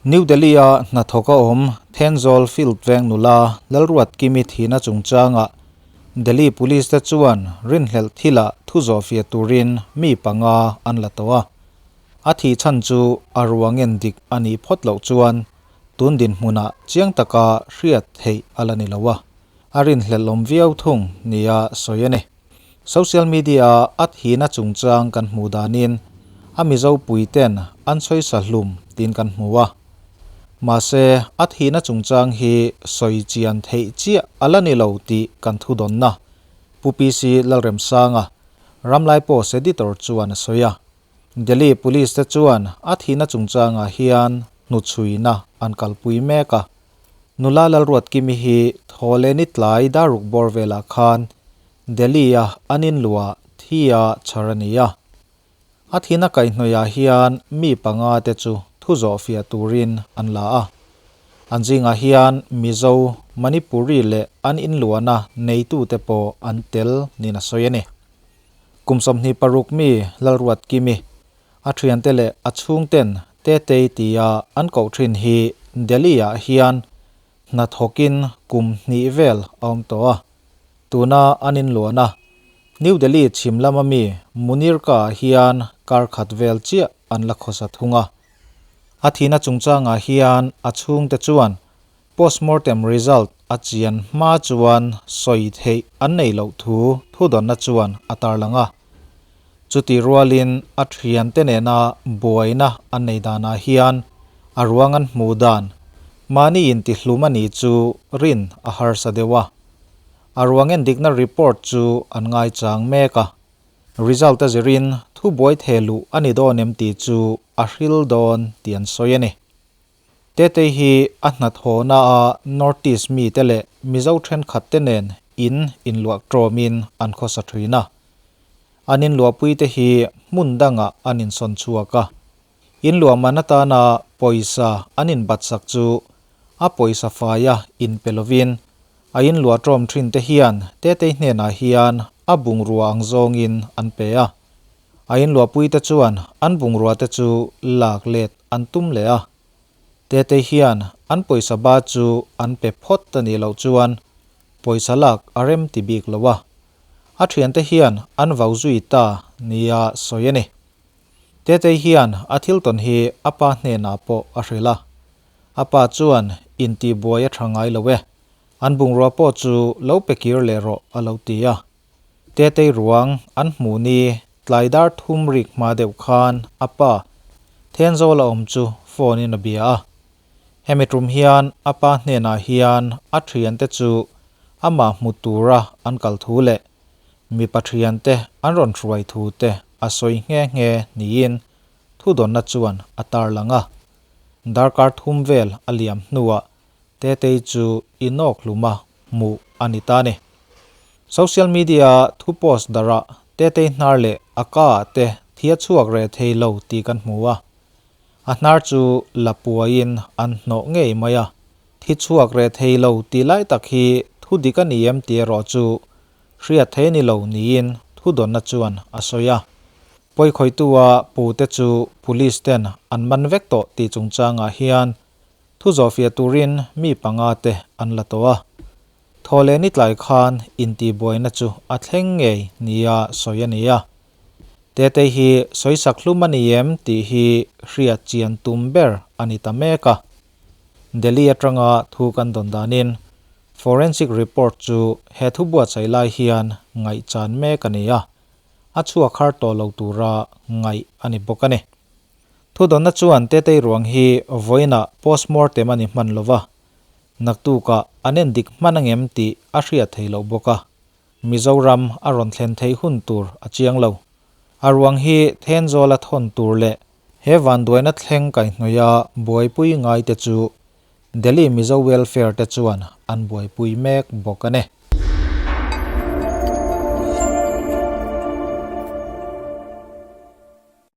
New Delhi-a hnathawk a awm Thenzawl Field veng nula Lalruatkimi thihna chungchangah Delhi Police te chuan rinhlelh thilah thu zawhfiah turin mi panga an la tawh a. A thih chhan chu a ruang en dik a nih phawt loh chuan tun dinhmunah chiang taka hriat theih a la ni lo a, a rinhlelh awm viau thung nia sawi a ni. Social media-a a thihna chungchang kan hmuh danin a Mizo puiten an sawisa hlum tiin kan hmu a. Mahse, a thihna chungchang hi sawi chian theih chiah a la ni lo tih kan thudawnna Pu PC Lalremsanga, Ramlai Post Editor chuan a sawi a. Delhi Police te chuan a thihna chungchangah hian hnuchhuina an kalpui mek a. Nula Lalruatkimi hi Thawhleni tlai daruk bawr velah khan Delhi-a an inluah thi a chhar a ni a. A thina kaihhnawihah hian mi panga te chu thu zawhfiah turin an la a. An zingah hian Mizo, Manipuri leh an inluahna neitute pawh an tel niin a sawi a ni. Kum 26 mi Lalruatkimi, a thiante leh a chhungten Tetei tia an koh thin hi Delhi-ah hian hnathawkin kum hnih vel a awm tawh a. Tuna an inluahna New Delhi chhim lama mi Munirka-ah hian kar khat vel chiah an la khawsa thung a. A thihna chungchangah hian a chhungte chuan postmortem result a chian hma chuan sawi theih an nei loh thu thudawnna chuan a tarlang a. Chutih rualin a thiante nena buaina an nei danah hian a ruang an hmuh dan mahni intihlum a nih chu rin a harsa deuh a. A ruang endikna report chu an ngaichang mek a, result a zirin thubuai theh luh a ni dawn em tih chu a hril dawn tih an sawi a ni. Tetei hi a hnathawhna a North East mite leh Mizo thenkhat te nen in inluah tawmin an khawsa thin a. An inluahpui te hi hmun dangah an insawn chhuak a. Inluah man atana pawisa an inbatsak chu a pawisa faia inpe lovin a inluah tawm thin te hian Tetei hnenah hian a bungrua ang zawngin an pe a. A inluahpui te chuan an bungrua te chu lak let an tum leh a. Tetei hian an pawisa ba chu an pe phawt a nih loh chuan pawisa lak a rem ti bik lo a. A thiante hian an vau zui ta nia sawi a ni. Tetei hian a thil tawn hi a pa hnenah pawh a hrilh a. A pa chuan intihbuai a tha ngai lo e, an bungrua pawh chu lo pe kir leh rawh a lo ti a. Tetei ruang an hmuh ni tlai dar thum rik hma deuh khan a pa Thenzawl a awm chu phone in a bia a. Hemi tum hian a pa hnenah hian a thiante chu amah hmu tura an kal thu leh mipa thiante an rawn hruai thu te a sawi nghe nghe niin thudawnna chuan a tarlang a. Darkar thum vel a liam hnuah Tetei chu inawk hluma hmuh a ni ta a ni. Social media thu post darah Tetei hnar leh a ka ah te thi a chhuak reh thei lo tih kan hmu a. A hnar chu la puaiin an hnawh ngei mai a. Thi chhuak reh thei lo tih lai tak hi thu dik a ni em tih erawh chu hriat thei a ni lo niin thudawnna chuan a sawi a. Pawikhawihtua pute chu police ten an man vek tawh tih chungchangah hian Thu zawhfiah turin mi panga te an la tawh a. Thawhleh ni tlai khan intihbuaina chu a thleng ngei nia sawi a ni a. Tetei hi sawisak hlum a ni em tih hi hriat chian tum ber a ni ta mek a. Delhi atanga thu kan dawn danin forensic report chu he thu buatsaih lai hian ngaihchan mek a ni a, a chhuak har tawh lo tura ngaih a ni bawk a ni. Thudawnna chuan Tetei ruang hi vawiinah postmortem a ni hman lova, naktukah an en dik hman angem tih a hriat thei loh bawk a, Mizoram a rawn thlen theih hun tur a chiang lo. A ruang hi Thenzawl a thawn tur leh he vanduaina thleng kaihhnawih a buaipui ngai te chu Delhi Mizo Welfare te chuan an buaipui mek bawk a ni.